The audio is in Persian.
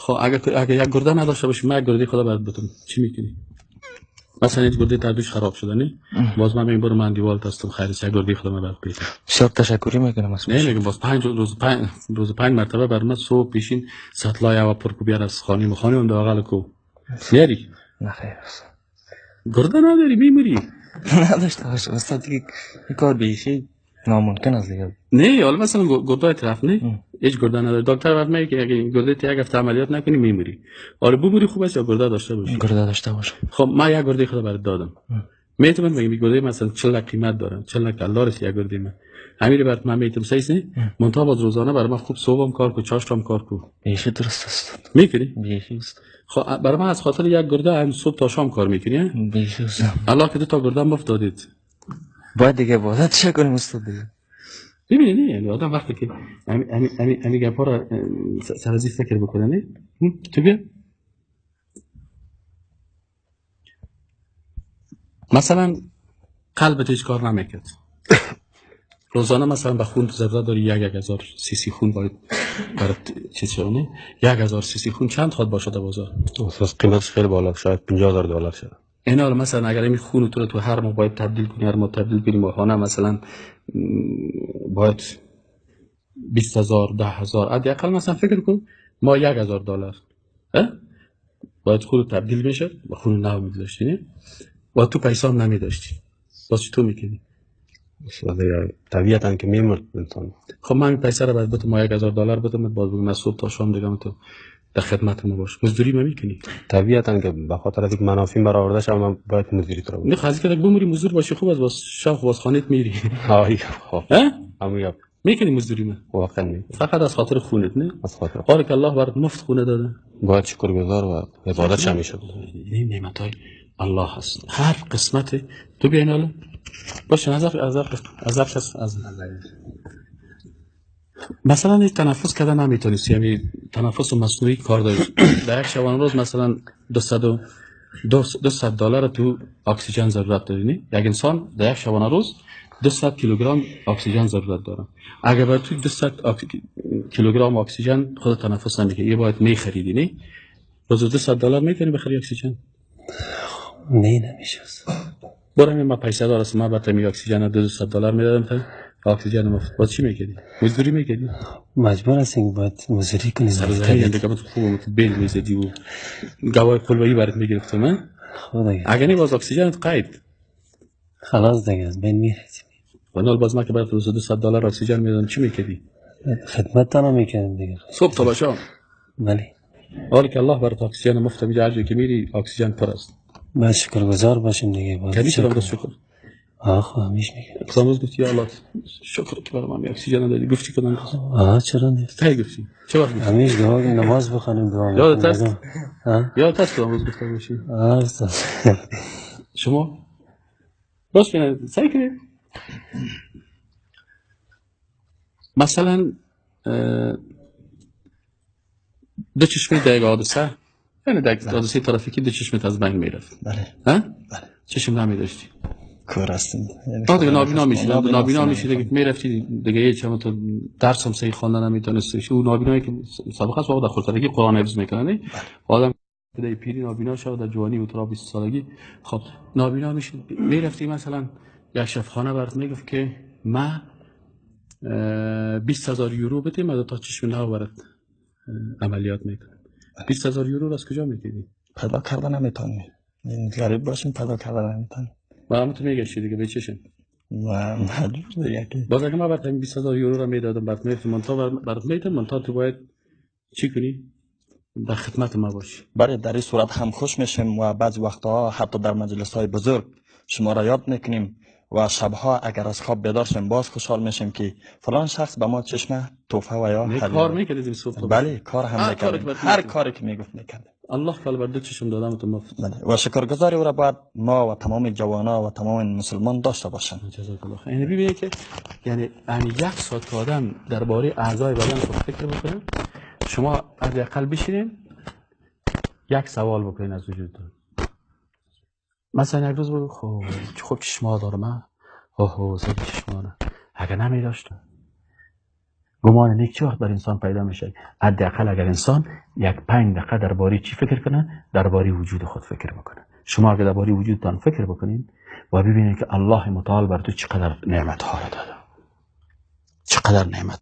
خب اگه یک گرده نداشته باشی، من یک گرده خدا برات بدم، چی میکنی؟ مثلا یک گرده تردوش خراب شده نه؟ باز من میگم برو من دیوال هستم، خیر یک گرده خدا من برات بدم. بسیار تشکری میکنم از نه میگم باز 5 روز 5 روز 5 مرتبه بر من صبح پیشین سطلای هوا پر کو بیار از خانه مخانه اون داغل کو میاری؟ نه خیر گرده نداری میمیری. نداشته باشه استاد، دیگه این کار بیخی ناممکن است دیگه. نه حالا مثلا گرده طرف نه هیچ گرده نداره، دکتر برات میگه که اگه گرده یک هفته عملیات نکنی میمیری. آره بمیری خوب است یا گرده داشته باشی؟ گرده داشته باشم. خب من یک گرده خدا برات دادم، میتونم بگم گرده مثلا 40 لک قیمت داره، 40 لک دلار است یک گرده من. امیر برات من میتونم سیس نه منتها باز روزانه برای من خوب صبحم کار کو، چاشتم کار کو. بیخی درست است. میکنی؟ بیخی است. خب برای من از خاطر یک گرده هم صبح تا شام کار میکنی؟ بیخی است. الله که دو تا گرده مفت دادید. باید دیگه عبادت چه کنیم استاد دیگه. ببینید یعنی آدم وقتی که امی امی امی امی گپا را سر از فکر بکنه نه تو بیا مثلا قلبت هیچ کار نمیکرد، روزانه مثلا به خون ضرورت داری، 1000 سی سی خون باید برات چیز شده نه؟ 1000 سی سی خون چند خواد باشه در بازار؟ اساس قیمتش خیلی بالا، شاید 50,000 دلار شد. اینا رو مثلا اگر این خون تو رو تو هر ماه باید تبدیل کنی، هر ماه تبدیل کنی ماهانه مثلا باید 20,000 10,000 حداقل مثلا فکر کن ما 1000 دلار باید خون تبدیل میشد و خون نو می‌گذاشتی نه؟ و تو پیسه هم نمی‌داشتی، باز چطور می‌کردی؟ طبیعتاً که میمرد انسان. خب من این پیسه رو باید بتم، ما 1000 دلار بدم، باز بگم از صبح تا شام دیگه تو در خدمت ما باش. مزدوری ما میکنی؟ طبیعتاً که به خاطر از اینکه منافع برآورده شد من باید مزدوری تو رو. نه خب از اینکه بمیری مزدور باشی خوب است، باز شب باز خانه‌ت میری. های خب همون میکنی مزدوری ما؟ واقعا می. فقط از خاطر خونت نه؟ از خاطر. بارک الله برات مفت خونه داده. باید شکرگزار و عبادت هم میشد. این نعمت‌های الله هست. هر قسمت تو بیاین حالا باشه نظر از از از مثلا یک تنفس کردن نمیتونستی، یعنی تنفس مصنوعی کار داری. در یک شبانه روز مثلا 200 دلار تو اکسیژن ضرورت داری نه؟ یک انسان در یک شبانه روز 200 کیلوگرم اکسیژن ضرورت داره. اگر بر تو 200 کیلوگرم اکسیژن خود تنفس نمیکنی، یه باید میخریدی نه؟ روز 200 دلار میتونی بخری اکسیژن؟ نه نمیشه. برای من پیسه دارم، من برات می اکسیژن 200 دلار میدادم تا اکسیژن مفت. باز چی میکردی؟ مزدوری میکردی؟ مجبور هستیم باید مزدوری کنی. سر دیگه تو خوب بیل میزدی و گواه قلبی برات میگرفتم من. خب دیگه اگه نه باز اکسیژنت قید خلاص دیگه از بین میرفت. و باز من که برات 200 دلار اکسیژن میدادم چی میکردی؟ خدمت تنها میکردم دیگه صبح تا شام. بله. حالی که الله برات اکسیژن مفت میده، هر جایی که میری اکسیژن پر است. باید شکرگزار باشیم دیگه. باید کدی شدم شکر. آخ همیشه میگم. کدام روز گفتی یا الله شکر که برای من اکسیژن دادی؟ گفتی کدام روز؟ آها چرا نیست؟ کی گفتی؟ چه وقت گفتی؟ همیشه دعا نماز بخوانیم دعا. یادت هست؟ یادت هست کدام روز گفته باشی؟ آه شما باش ببینید سعی کنید مثلا دو چشمی در یک حادثه، یعنی در یک حادثه ترافیکی دو چشمت از بین میرفت. بله. ها؟ بله. چشم نمیداشتی. کور هستیم. دیگه نابینا میشی، نابینا میشی دیگه، میرفتی دیگه یه چند تا درس هم صحیح خواندن نمیتونستی. اون نابینایی که سابقه است واقعا در خردسالگی قرآن حفظ میکنه. آدم در پیری نابینا شد، در جوانی و تا 20 سالگی خب نابینا میشی، میرفتی مثلا یک شفخانه برات میگفت که ما 20,000 یورو بدیم تا چشم نو برات عملیات میکنم. 20,000 یورو از کجا میگیری؟ پیدا کردن نمیتونی. یعنی غریب باشیم پیدا کردن نمیتونی. با تو میگشتی دیگه به چشم. و مجبور دیگه که باز اگه من برات 20,000 یورو رو میدادم برات میرفتم، منتها برات میدم، منتها تو باید چی کنی؟ در خدمت ما باشی. برای در این صورت هم خوش میشیم و بعضی وقتها حتی در مجلس های بزرگ شما را یاد میکنیم و شبها اگر از خواب بیدار شیم باز خوشحال میشیم که فلان شخص به ما چشمه توفه و یا کار میکردیم صبح. بله کار هم میکردیم، هر کاری که میگفت میکردیم. الله تعالی بر دو چشم دادم تو مفت. بله و شکرگزاری او را باید ما و تمام جوانا و تمام مسلمان داشته باشند. جزاک الله خیر. یعنی ببینید که یعنی یک ساعت آدم درباره اعضای بدن خود فکر بکنه، شما حداقل بشینین یک سوال بکنین از وجودتون. مثلا یک روز بگو خب خوب چشما دارم، اوه سر چشما دارم، اگه نمی داشتم گمان نیک چه وقت بر انسان پیدا میشه؟ حداقل اگر انسان یک 5 دقیقه درباره چی فکر کنه؟ درباره وجود خود فکر بکنه. شما اگر درباره وجودتان فکر بکنین و ببینید که الله متعال بر تو چقدر نعمت ها را داده، چقدر نعمت.